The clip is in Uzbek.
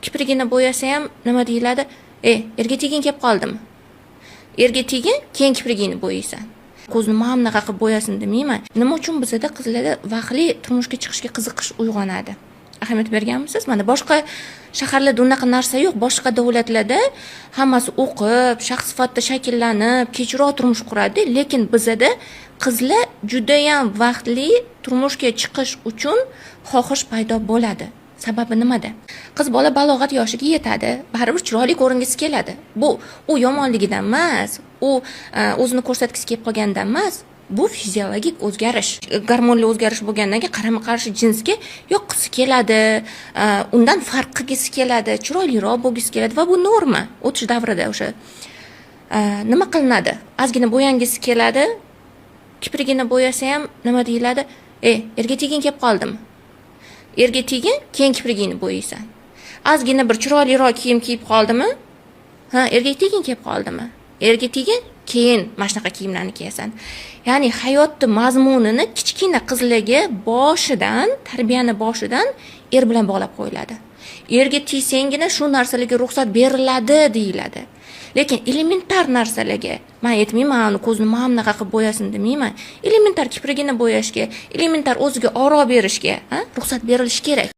Kiprigini bo'yasa ham nima deyiladi? "E, erga teging kelib qoldimi? Erga tegin, keyin kiprigingni bo'yaysan." Ko'zni mana bunaqa qilib bo'yasin demayman. Nima uchun bizada qizlarda vaqtli turmushga chiqishga qiziqish uyg'onadi? Ahamiyat berganmisiz? Mana boshqa shaharlarda unaqa narsa yo'q. Boshqa davlatlarda hammasi o'qib, shaxs sifatida shakllanib, kechroq turmush quradi, lekin bizada qizlar judayam vaqtli turmushga chiqish uchun xohish paydo bo'ladi. Sababi nimada? Qiz bola balog'at yoshiga yetadi, baribir chiroyli ko'ringisi keladi. Bu u yomonligidan emas, u o'zini ko'rsatgisi kelib qolganidan emas, bu fiziologik o'zgarish, gormonli o'zgarish bo'lgandan keyin qarama qarshi jinsga yoqqisi keladi, undan farq qilgisi keladi, chiroyliroq bo'lgisi keladi va bu norma o'tish davrida. O'sha nima qilinadi? Ozgina bo'yangisi keladi, kiprigini bo'yasa ham nima deyiladi? "E, erga teging kelib qoldimi? Erga tegin, keyin kiprigingni bo'yaysan." Ozgina bir chiroyliroq kiyim kiyib qoldimi? Ha, erga teging kelib qoldimi? Erga tegin, keyin mana shunaqa kiyimlarni kiyasan. Ya'ni hayotni mazmunini kichkina qizlarga boshidan, tarbiyani boshidan er bilan bog'lab qo'yiladi. Erga tegsanggina shu narsalarga ruxsat beriladi deyiladi. Lekin elementar narsalarga, man aytmayman, uni ko'zini mana bunaqa qilib bo'yasin demayman, elementar kiprigini bo'yashga, elementar o'ziga oro berishga ruxsat berilishi kerak.